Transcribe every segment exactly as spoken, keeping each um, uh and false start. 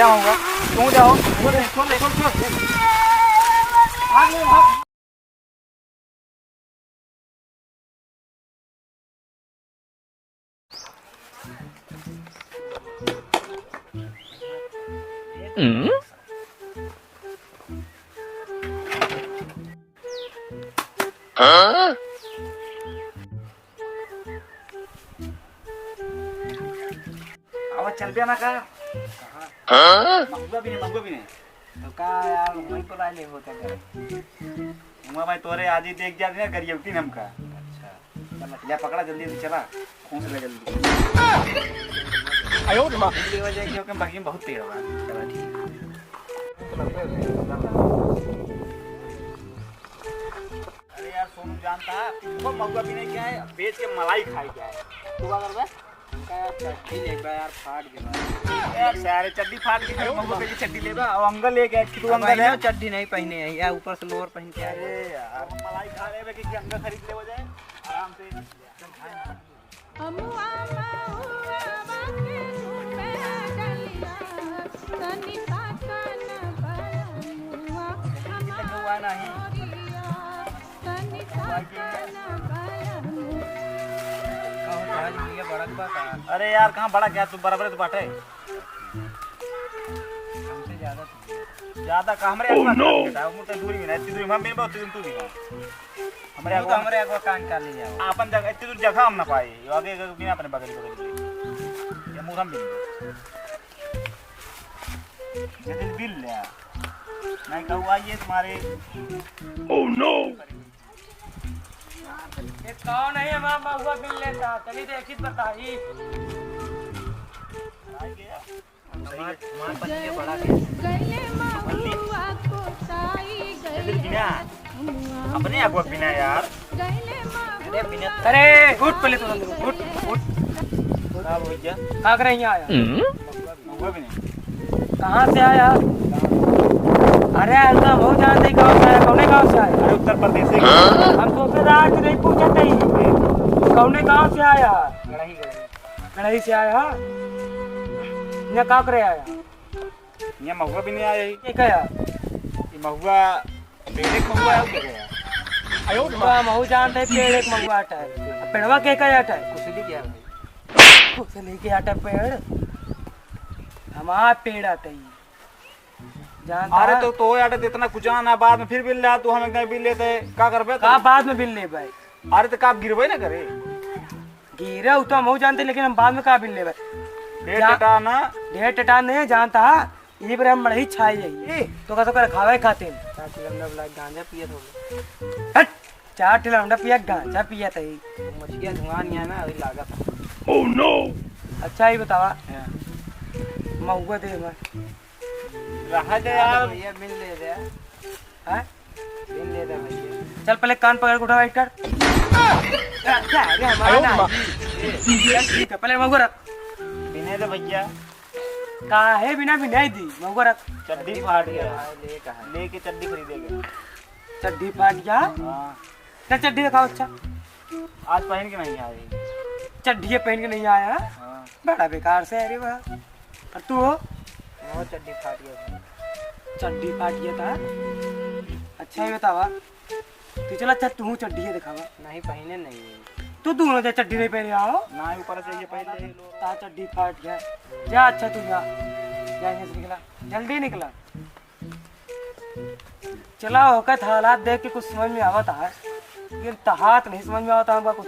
क्या होगा? क्यों जाओ? छोड़ दे, छोड़ दे, छोड़, छोड़। भाग ले, भाग। हम्म? हाँ? आवाज चल पिया ना का? हाँ? महुआ भी नहीं, महुआ भी नहीं। तो का यार, वहीं पर आले होता करे। महुआ भाई तोरे आज ही देख जा रहे हैं, गरियवती हमका। अच्छा, चल, ले पकड़ा जल्दी से, चला, कौन से ले जल्दी। आयो रे माँ। जल्दी हो जाए, क्योंकि बाकी में बहुत तेज होगा। चला, ठीक है। अरे यार, सोनू जानता है, वो महुआ भी नहीं क्या है, बेच के मलाई खाई क्या है। तू का करबे? हमका यार चड्ढी लेबा यार, फाट गया। यार सारे चड्ढी फाट गई, महुआ पे की चड्ढी लेबा, और अंगा ले गया कि तू अब अंगा भाई ले। ना चड्ढी नहीं पहने हैं, या ऊपर से लोअर पहन के आ गए। अरे यार, हम मलाई खा रहे हैं कि, कि अंगा खरीद ले हो जाए, आराम से। अमुआ महुआ के झूमे डलिया, तनी ताका न बलमुआ, हमार ओरिया। तनी ताका ना बाया मुँह। का हो, तोहार जिंदगी बड़क बा का? अरे यार, कहाँ बड़क यार, तू बराबर तो बाटे। हमसे ज्यादा तू। ज्यादा का हमरे Oh, आसपास no! का बेटा, उम्र तो दूरी में ना, इतनी दूरी में हम मिलबो, उतनी दूर तू भी हो। हमरे तू तो आगवा हमरे आगवा कान का ले जाओ। आपन जगह, इतनी दूर जगह हम ना पाए। ये आगे, आगे बिना अपने बगल, बगल के। ये मुरम भी नहीं। जल्दी बिल ले आ। नहीं कहूँ आइए तुम्हारे। Oh no! ये कौन है हमारा महुआ बिल लेता? चलिए देखी बताई। हमार, हमार पति के बड़ा के। गइले महुआ कोसाई गइले। बिना। अपने आप को बिना यार। अरे बिना। अरे उठ पहले तो अंदर उठ, उठ। का भैया? का करे यहाँ आया? महुआ भी नहीं। कहाँ से आया? अरे, अंदर बहुत जानते ही गाँव से आया, कौने गाँव से आया? अरे, उत्तर प्रदेश से। हम दूसरे राज्य नहीं पूछत ही। कौने गाँव से आया? गढ़ही, गढ़ही। गढ़ही से आया? यहाँ का करे आया? यहाँ महुआ भी नहीं आया ही। ये क्या है? ये महुआ, पेड़ एक महुआ है, क्या है? आयो रे महुआ, महुआ जानते, पेड़ एक महुआ हटा है। अब पेड़वा के का हटा है? कुछ नहीं क्या है? कुछ नहीं क्या हटा पेड़? हमार पेड़ हटा ही। जानता अरे है? तो, तो यार, इतना कुछ ना, बाद में फिर बिल ले, तू हमें कहीं बिल लेते, का करबे का तू? बाद में बिल लेबे? अरे तो का गिरबे ना करे? गिरे उ तो हम जानते, लेकिन हम बाद में का बिल लेबे? ढेर जा-, टटा ना। ढेर टटा नहीं जानता है, ये पर हम बड़ा ही छाई जाइए। ए। तो का तो कर खावे खातिर। चार ठे लौंडा बुला के गांजा पियत हो। हट, चार ठे लौंडा पिया गांजा पियत है। मचिया धुआं नहीं है ना, वही लागत है। Oh no! अच्छा, ये बतावा। हाँ। महुआ दे हमार। रहा दे यार। भैया, बिल ले दे। हाँ? बिल ले दे भैया। चल, पहले कान पकड़ के उठा, बैठ कर। अच्छा, अरे, हमारा आयो ना। माँ। चल, ठीक है, पहले महुआ रख। बिने दे भैया। काहे बिना बिनाई दी, महुआ रख। चड्ढी फाट गया। हाँ, ले कहा। लेके चड्ढी खरीदेगा। चड्ढी फाट गया? हाँ। चल, चड्ढी दिखाओ, अच्छा। आज पहन के नहीं आए। चड्ढी पहन के नहीं आया? हाँ। बड़ा बेकार से, अरे वाह। और तू हो? वो चड्ढी फाट गया था। चड्ढी फाट गया था? अच्छा, ये बतावा, तू चला, अच्छा, तू चड्ढी दिखावा। नहीं, पहने नहीं है। तू दोनों जा चड्ढी नहीं पहने आओ। ना, ऊपर से ये पहले ही लो। ता चड्ढी फाट गया। जा, अच्छा, तू जा। जा, यहाँ से निकला। जल्दी निकला। चला, ओकर हालात देख के कुछ समझ में आवत है, लेकिन तहात नहीं समझ में आवत है हमका कुछ।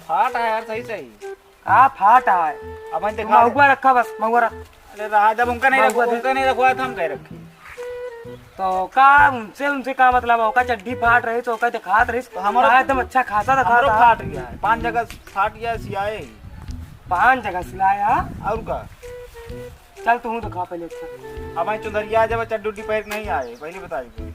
फाट है यार, सही सही। का फाट है? अब हम तू देखा महुआ रखा बस, महुआ रख। अरे रहा, जब उनका नहीं महुआ रखवा, दे। उनका नहीं रखवा तो हम कह रखे। तो का उनसे, उनसे का मतलब है? ओका चड्ढी फाट रही तो ओका दिखात रही। तो हमारा का एकदम अच्छा खासा दिखात हमरो है। फाट गया है, पांच जगह फाट गया है, सियाए ही। पांच जगह सिलाया? और का? चल, तू दिखा पहले अच्छा। अब भाई चुंदरिया जब चड्डी उड्डी पहन के नहीं आए, पहले बता दीजिए।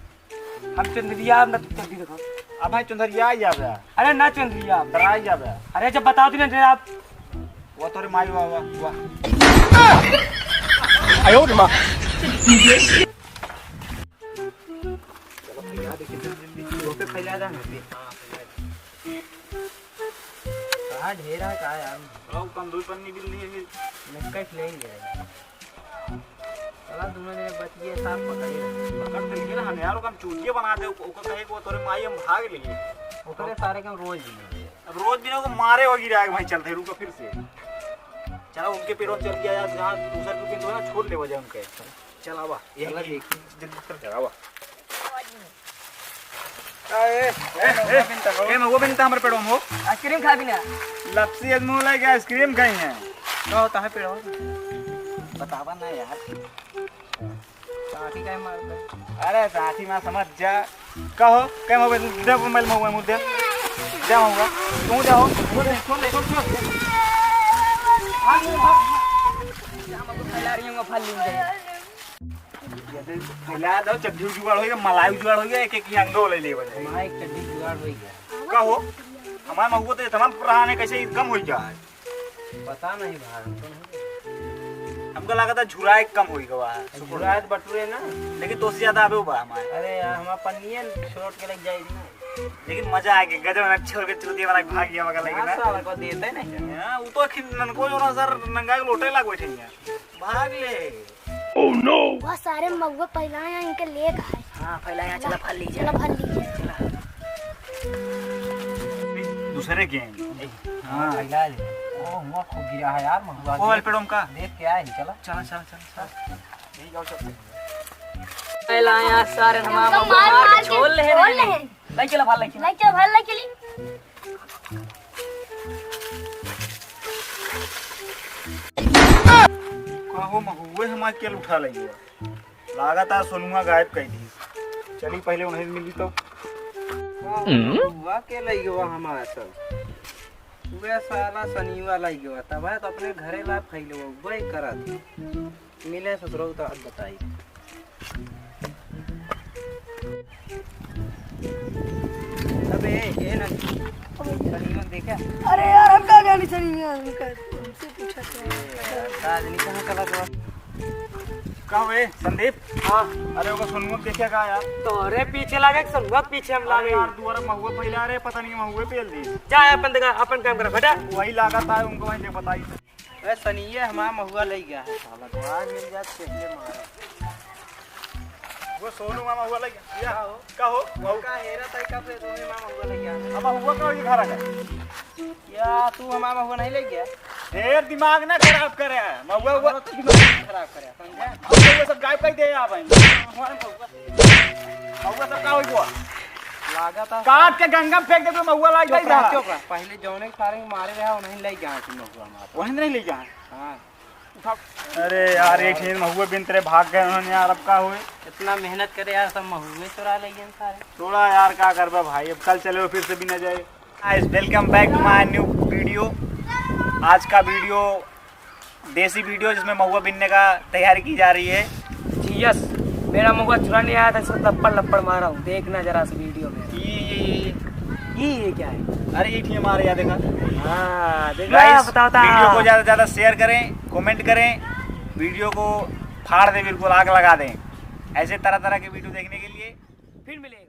हम चुंदरिया, हम ना चड्डी दिखा। अब भाई चुंदरिया ही जाबे। अरे ना चुंदरिया। डराई जाबे। अरे जब बता दी ना डरा। वो तोरे माई वाह, वाह, वाह। आयो रे माँ। चलो भैया, देखिए, जल्दी, जल्दी, वो पे फैला देना। हाँ, फैला दे। कहाँ ढेर है, कहाँ यार? आओ, कंदूर पन्नी बिल नहीं है। निक्का खिलाएंगे। साला दोनों जने बच गए, साथ पकड़ ही रहे। पकड़ तो लिए ना हम यार, ओका हम चूतिया बना दे, ओका कहे को तोरे माई हम भाग लेंगे। ओकरे सारे के हम रोज बीने। अब रोज बीने ओका मारे होगी रे, भाई चलते रुको फिर से। चला उनके पेड़ों चल गया यार, जहाँ दूसर के पिन ना छोड़ ले वजह उनके। चल आवा, यही चला देखी। जल्दी चल, चल आवा। ए, ए, ए, ए, महुआ बिनता हमरे पेड़ों में हो। आइसक्रीम खा बिना। लपसी आदमी होला कि आइसक्रीम खाई है। का होता है पेड़ों में? बतावा ना यार। चाटी काहे मारता है? अरे चाटी ना समझ जा। का हो? कहे महुआ दे, मोबाइल महुआ मुद्दे। जा महुआ। तू जाओ। छोड़ दे, छोड़ दे, छोड़, छोड़। भाग, भाग, भाग। जा, महुआ फैला रही हूँ, फल लूंगा। जैसे फैला दो, चड्ढी उजुगाड़ होइगा, मलाई उजुगाड़ होइगा, एक एक ही अंगो ले लेबे। हमारे एक चड्ढी जुगाड़ होइगा। का हो? हमारे महुआ तो इतना पुरान है, कैसे ये कम होइगा? पता नहीं भाई, हमको नहीं। हमको लगा था झुराए कम होइगा बा। झुराए तो बटुरे ना। लेकिन तो से ज्यादा आवे बा हमारे। अरे यार, हमारे पन्नियन छोड़ के लग जाएगी ना। लेकिन मजा आ गया, गजब अच्छे हो गए, चूतिया वाला भाग गया मगर लेकिन ना ना। साला को देते नहीं। हाँ, वो तो खिन-, ननको जो ना सर, नंगा के लोटे लाग बैठे हैं। भाग ले। Oh no! वह सारे महुआ फैलाए हैं, इनके लेके आए। हाँ, फैलाए हैं, चला फल लीजिए। चला फल लीजिए। चला। दूसरे के हैं। हाँ। फैला ले। ओ, हुआ खूब गिरा है यार, महुआ ओ, के। पेड़ों का। देख के आए, चला। चला, चला, चला, चला। यही जाओ, चल। फैलाए हैं सारे हमारे महुआ मार मार के के छोड़ ले छोड़ रहे ले हैं। हैं। लाई चला, फल लाई चला। लाई चला, फल लाई चली। कहो महुए हमार केल उठा लइगवा। लागत आ सोनुआ गायब कइ दी। चली पहिले उन्हें मिली तो। कहो महुआ के लइगवा हमार सब। उहे साला सनिवा लइगवा। तब है तो अपने घरे ला फैलवा। उहे करत। मिले ससुरो तो आज बताई। अबे, ए, ए ना। सनिवा देखे? अरे यार, हम का जानी सनिवा, हम का, हमसे पूछा क्या? ए यार, का जानी कहाँ चला गवा? का हुए, संदीप? हाँ। अरे, ओका सोनुआ देखे का यार? तोरे पीछे लागे, सोनुआ पीछे हम अरे लागे। यार, दुआरा महुआ फैला रहे, पता नहीं महुए पेल दी। जा अपन देखा, अपन काम करा, बेटा। वही लागत है, उनको वहीं से बताई। ए, सनिए हमार महुआ लइ गया है। साला, घोड़ा मिल जात, चलिए मारा। वो सोनू मामा हुआ लइ गया। या, का हो? का हो? महुआ का हेरा तय कब से सोनू मामा हुआ लइ गया? अब हुआ का ये घर आ गया? या, तू हमार महुआ नहीं लइ गया? ढेर दिमाग ना खराब करे। महुआ हुआ। हमारा तो दिमाग खराब करे, समझे? अब ये सब गायब कर दे आप भाई। हमारे महुआ। महुआ सब का होई गवा? लागत है काट के गंगा में फेंक देबे, महुआ लाग चुप जाई रहा, था। चुप रहा। पहले जौने के सारे मारे रहा, उन्हें ले गया है महुआ हमारा। वहीं नहीं ले गया है? हाँ। उठा। अरे यार, एक ठे महुआ बिनत रहे, भाग गए उन्होंने यार, अब का होए? इतना मेहनत करे यार, सब महुए चुरा ले गए सारे। थोड़ा यार, का करबा भाई, अब कल चले फिर से बिना जाए। Guys, welcome back to my new video। आज का video देसी video, जिसमें महुआ बिनने का तैयारी की जा रही है। जी यस, मेरा महुआ चुराने आया था, इसको लप्पड़ लप्पड़ मारा हूँ, देखना जरा सा video में। ये, ये, ये, ये। ये, ये क्या है? अरे ये ठीक है, मारे यार, देखा। हाँ, देखा, guys, बताओ, बताओ। Video को ज़्यादा से ज़्यादा share करें, comment करें, video को फाड़ दें, बिल्कुल आग लगा दें। ऐसे तरह तरह के video देखने के लिए फिर मिलेंगे।